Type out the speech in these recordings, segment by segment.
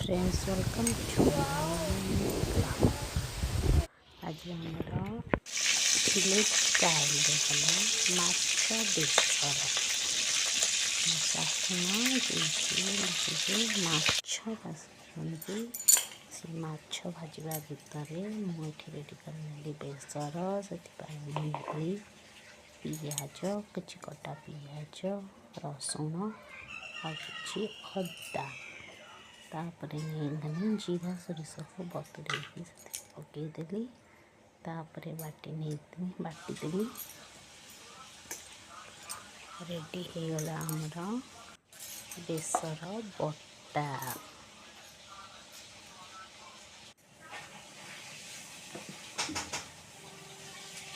Friends, welcome to vlog. ଆଜି ଆମର village ଷ୍ଟାଇଲ୍ରେ ହେବ ମାଛ ବେସର। ମୋ ଶାଶୁ ମା ଯିଏକି ବସିକି ମାଛ ଭାଜୁଛନ୍ତି, ସେ ମାଛ ଭାଜିବା ଭିତରେ ମୁଁ ଏଠି ରେଡ଼ି କରିନେଲି ବେସର। ସେଥିପାଇଁ ମୁଁ ନେଲି ପିଆଜ, କିଛି କଟା ପିଆଜ, ରସୁଣ ଆଉ କିଛି ଅଦା। ତାପରେ ନେଇଗଲି ଜିରା, ସୋରିଷକୁ ବତୁରେଇକି ସେଥିରେ ପକେଇଦେଲି। ତାପରେ ବାଟି ନେଇଥିଲି, ବାଟିଦେଲି। ରେଡ଼ି ହେଇଗଲା ଆମର ବେସର ବଟା।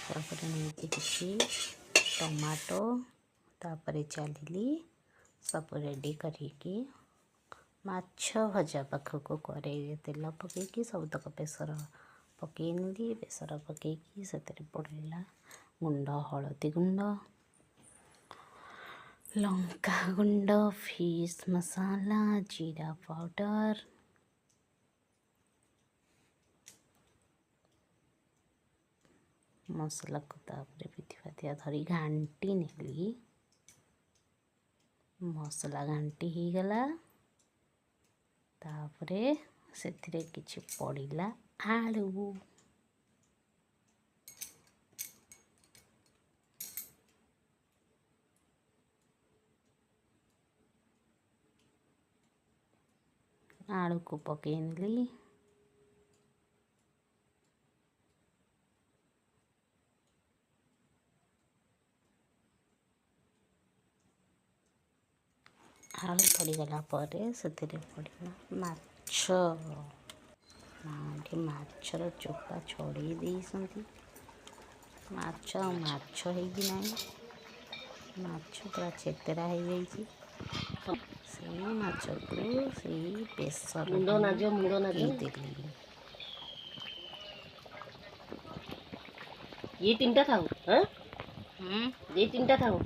ତାପରେ ନେଇଛି କିଛି ଟମାଟୋ। ତାପରେ ଚାଲିଲି ସବୁ ରେଡ଼ି କରିକି ମାଛ ଭଜା ପାଖକୁ। କରେଇରେ ତେଲ ପକେଇକି ସବୁତକ ବେସର ପକେଇ ନେଲି। ବେସର ପକେଇକି ସେଥିରେ ପଡ଼ିଲା ଗୁଣ୍ଡ, ହଳଦୀ ଗୁଣ୍ଡ, ଲଙ୍କା ଗୁଣ୍ଡ, ଫିସ୍ ମସଲା, ଜିରା ପାଉଡ଼ର। ମସଲାକୁ ତାପରେ ବିଧିବାଧିଆ ଧରି ଘାଣ୍ଟି ନେଲି। ମସଲା ଘାଣ୍ଟି ହେଇଗଲା। ତାପରେ ସେଥିରେ କିଛି ପଡ଼ିଲା ଆଳୁ। ଆଳୁକୁ ପକେଇ ନେଲି। ଆଳୁ ପଡ଼ିଗଲା ପରେ ସେଥିରେ ପଡ଼ିଲା ମାଛ। ମା ଏଠି ମାଛର ଚୋପା ଛଡ଼େଇ ଦେଇଛନ୍ତି। ମାଛ ଆଉ ମାଛ ହେଇକି ନାହିଁ, ମାଛ ପୁରା ଛେତେରା ହେଇଯାଇଛି। ସେଇ ମାଛକୁ ସେଇ ବେସରରେ ମୁଣ୍ଡ ନାଜ, ମୁଣ୍ଡ ନାଜ। ପକେଇଦେଲି। ଇଏ ତିନିଟା ଥାଉ। ହଁ, ଏଇ ତିନିଟା ଥାଉ।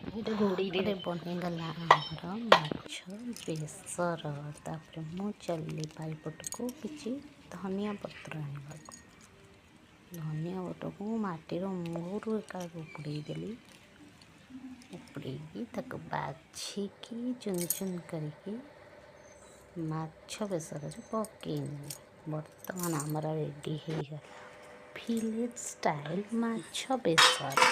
ଏଇଟା ଘୋଡ଼େଇ ତାପରେ ଦେବେ। ବନିଗଲା ଆମର ମାଛ ବେସର। ତାପରେ ମୁଁ ଚାଲିଲି ବାରିପଟକୁ କିଛି ଧନିଆ ପତ୍ର ଆଣିବାକୁ। ଧନିଆ ପତ୍ରକୁ ମାଟିର ମୂଳରୁ ଏକାବେଳକୁ ଉପୁଡ଼େଇ ଦେଲି। ଉପୁଡ଼େଇକି ତାକୁ ବାଛିକି ଚୁନ ଚୁନ କରିକି ମାଛ ବେସରରେ ପକେଇନେଲି। ବର୍ତ୍ତମାନ ଆମର ରେଡ଼ି ହେଇଗଲା ଭିଲେଜ୍ ଷ୍ଟାଇଲ୍ ମାଛ ବେସର।